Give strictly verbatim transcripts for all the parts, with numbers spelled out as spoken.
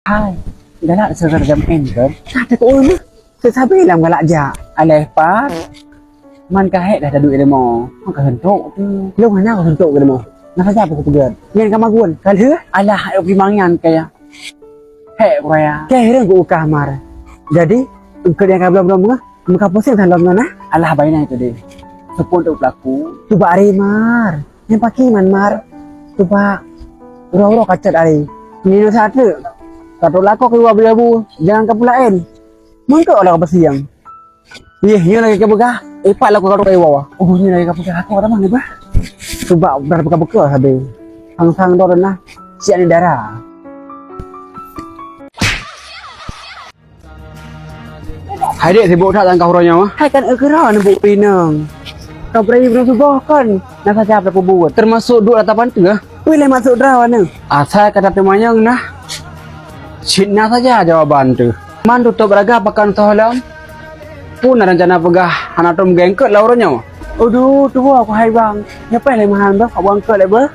Hai, galak seureuga jam en kan? Ka teuka na. Seusabe lam galak jak. Alah pat. Man ka hék dah taduek leumo. Man ka suntok tu. Lôn hana ka suntok leumo. Na saja aku peugah. Nyan ka magun. Ka lheueh? Alah, ayo bri mangan kaya. Hék raya. Kaya hireung ku ukah mar. Jadi, engkau yang ka belum-belum ngah. Meuka pusing that lom nyoe nah. Alah bainai tu deh. Seupôt untuk pelaku. Cuba ari mar. Nyang paki man mar. Cuba. Uroe-uroe kacot ari. Nino satu. Katok lako keluar belabu. Jangan kapu lain. Mangkok lah kapasiang. Yeh, nyoe lagi kapeugah. Epat lako katok keluar. Oh, nyoe lagi kapeugah. Aku kata mana bah? Cuba berat buka-buka habis. Hangsang dor nah. Siap ni darah. Hai dek, sibuk that lam kahura nyoe? Hai kan eugera neubuk pinang. Ka beri belum suboh kan? Na saja berapa buat? Termasuk duit rata bantu ah. Wih leh masuk draw anu. Asai kata teumanyong nah. Cit na saja jawaban tu. Man tutup raga pakan soh lom. Pun ada rencana peugah hana tom gengket lah uroe nyoe. Aduh, tuwo aku hai bang. Nyepeh leh mahan bah, aku angkat leh bah.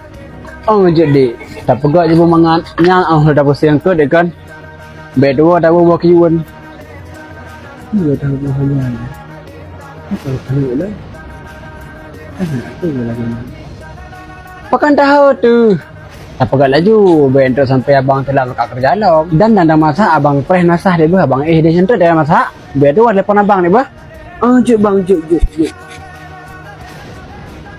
Oh, ngejek dek. Tak peugah je mangat. Nyang oh dah pusing ke dek kan. Bèk tuwo tabu boh kiyueuen. Iya tabu boh kiyueuen. Apa kali lah? Kan aku lagi. Pakan tahu tu. Tapeugah laju, bèk enteuk sampai abang teulat meukat keureuja lom. Dan dan masak abang preh nasah deh beuh, abang eh deh enteuk dah masak. Bèk tuwo telepon abang deh beuh. Oh, jeuet bang, jeuet, jeuet, jeuet.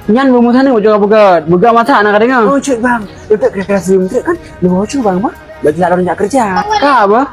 Nyan beuh meusaneuk ujoe beugèt. Beugèt masak na ka deungö. Oh, jeuet bang. Enteuk kira-kira siuem teuk kan? Leumo cu bang bah. Bèk teulat lôn jak keureuja. Ka bah.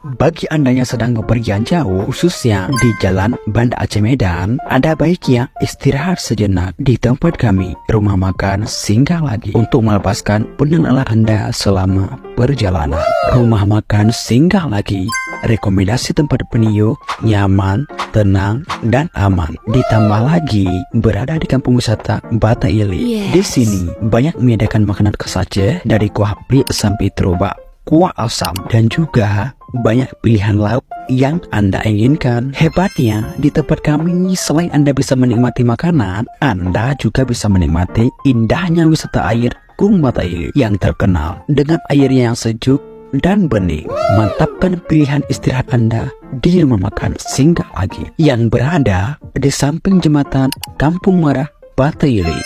Bagi Anda yang sedang bepergian jauh, khususnya di Jalan Banda Aceh Medan, ada baiknya istirahat sejenak di tempat kami, Rumah Makan Singgah Lagi, untuk melepaskan penat lelah Anda selama perjalanan. Rumah Makan Singgah Lagi, rekomendasi tempat penyejuk, nyaman, tenang, dan aman. Ditambah lagi, berada di kampung wisata Bata Ili. Yes. Di sini, banyak menyediakan makanan khas Aceh, dari kuah plik sampai terubak, kuah asam, dan juga banyak pilihan lauk yang Anda inginkan. Hebatnya, di tempat kami, selain Anda bisa menikmati makanan, Anda juga bisa menikmati indahnya wisata air Gung Bata Ili yang terkenal dengan airnya yang sejuk dan bening. Mantapkan pilihan istirahat Anda di Rumah Makan Singgah Lagi yang berada di samping jembatan Kampung Merah Bata Ili.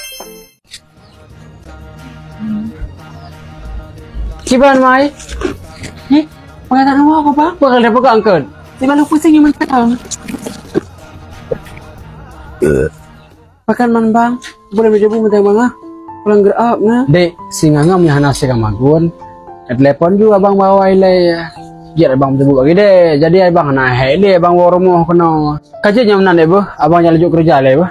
Kiban mai? Ih, pengataan awak apa, Bang? Bakal dah pegang kan? Saya malu pusing yang mentang. Pakan man, Bang? Boleh menjemput mentang, Bang, ah? Pulang gerak na. Dek, singa ngam yang hana sika magun. Telepon juga abang bawa ilai. Biar abang menjemput lagi deh. Jadi abang hana hai deh, abang bawa rumah kena. Kaji nyam nan deh, Beuh. Abang jalan juk kerja leh, Beuh.